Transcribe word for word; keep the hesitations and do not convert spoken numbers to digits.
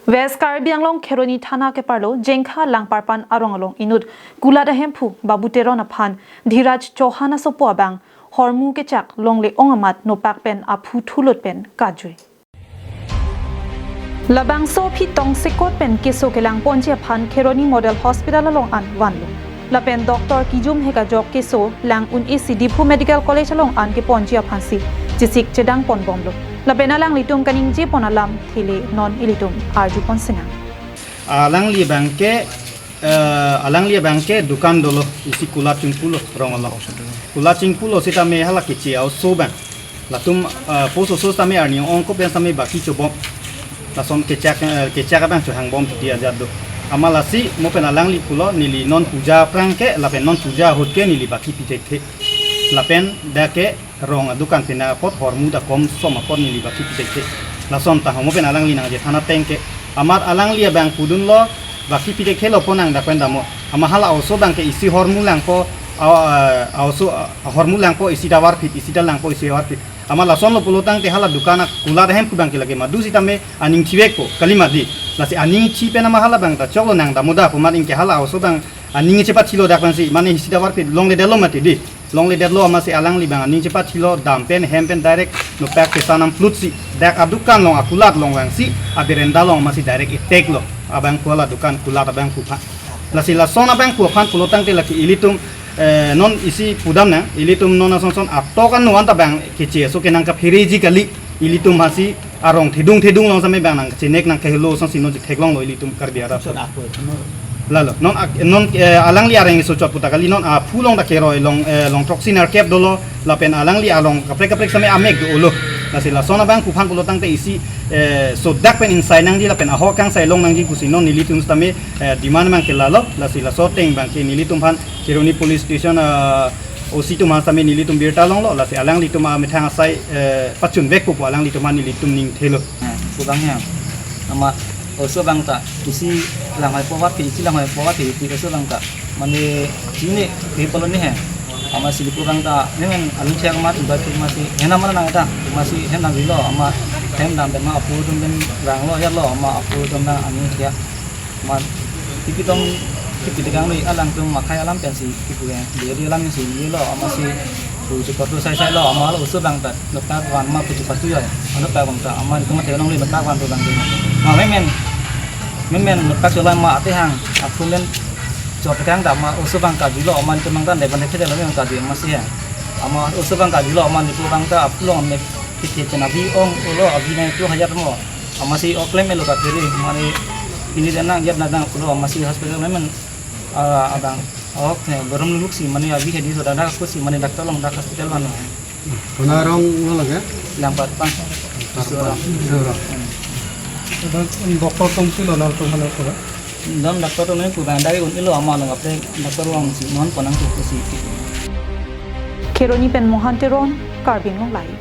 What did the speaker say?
West Karbi Anglong Kheroni Thana keparlo Jengkha Langparpan arong along inut kulat ahemphu Babu Teron aphan Dhiraj Chauhan asopo abang hormu kechak longle-ong amat nopak pen aphu thulut pen kajui. Labangso aphi tongsekot pen keso kelang ponji aphan Kheroni Model Hospital along an vanlo. Lapen doctor kijum hek ajok keso lang un-e si Diphu Medical College along an keponji aphansi chesik chedang ponbomlo. Lapen alanglitum kaningje pon alam thele non ilitum arju pon sinang. Alangli abang ke, eh, alangli abang ke dukan dolo, isi kulat chingpulo rong along. Kulat chingpulo sitame hala keche a-oso abang. Latum, eh, post oso sitame arni ongkop pen sitame baki chobom. Lason kechak, eh, kechak abang chohangbom titi ajat do. Amat lasi mo pen alangli pulo neli non puja aphrang ke, lapen non puja ahut ke neli baki pi thekthe. Lapen dak ke rong adukan pen apot hormu ta komsom apot neli baki pi thekthe. Lason ta mo pen alangli nangje than ateng ke. Amat alangli abang pudunlo baki pi thekthelo pon nang dak pen damo. Amat hala a-oso abang ke isi hormu langpo, a, a, a-oso, a, hormu langpo isi davar phit, isi ta langpo isi davar phit. Amat lasonlo pulo tangte hala dukan akulat ahemphu abang ke lake madu sitame aning thivekpo, kali mati. Lasi aning thi pen amat hala abang ta choklo nang damo da pu amat ingke hala a-oso abang aning chepathilo dak pensi, mane isi davar phit longledetlo mati di. Longledetlo amatsi alangli abang aning chepathilo dam pen hem pen direct nopak kesan amplut si dak adukan along akulat along vangsi aberenda along amatsi direct attack lo abangphu hala dukan kulat abangphu aphan. Lasi lason abangphu aphan pulo tangte lake ilitum, eh, non isi pudam nang, ilitum non asonson atok anu anta abang keche aso ke nangkaphereji kali, ilitum hasi arong thedung thedung along sitame abang nangchenek nangkehelo asonsi non chetheklonglo ilitum Karbi arap. Lalo, non ak-, non, eh, alangli areng so chot puta kali non aphu along ta keroi along, eh, along throksi nerkep dolo, lapen alangli along kaprek kaprek sitame amek dolo. Lasi lason abangphu aphan pulo tangte isi, eh, sodak pen insai nangji lapen ahok kangsai long nangji pusi non nelitum sitame, eh, demand abang ke lalo, lasi laso ateng abang ke nelitum aphan Kheroni Police Station, eh, O C atum aphan sitame nelitum birta longlo, lasi alanglitum amethang asai, eh, pachunvekpo pu alanglitum aphan nelitum ning thelo. Eh, kubang ya. Amat oso abang ta isi langhoi po vat isi langhoi po vat isi oso abang ta. Mane chini pe polo ni he. Amat si Diphu abang ta, ne men alun siak amat udah tu masi, hena mana nang ta, masi hena bilo, amat hem dam dam ma aphu dum ben rang lo ya lo, amat aphu dum na ani siak. Amat tipi tong, tipi tegang lo, alangtum makhai alam pensi, tipi ya, dia dia alam si, ni lo, amat si, tu cepat tu sai sai lo, amat lo oso abang ta, nopak van ma tu cepat tu ya, nopak abang ta, amat itu mati long lo, nopak van tu abang tu. Ma memen, memen, nopak jalan ma ate hang, aphu len, chot kang ta ma oso abang kajui lo, amat itu nang tan, depan depan lo, abang kajui, amat si ya. Amat oso abang kajui lo, amat itu abang ta, aphu long, amat, tipi cina bi ong, ulo, abi na itu hayat mo. Amat si oklem elo katiri, mane ini dan nang, yat nang, ulo, amat si hospital memang, ah, abang, ok, eh, borom luluk si, mane abi hedi so, dak, dak, aku si, mane doctor long, dak hospital mana. Kona rong lo lagi? Langparpan. Langparpan. Sorong. Sorong. Hmm. Dak doctor tong si lo nang tong mana ko? Dam doctor tong nang ku bang dari un ilo amat long apre doctor long si non ponang tu si. Kheroni pen Mohan Teron, Karbi Anglong Live.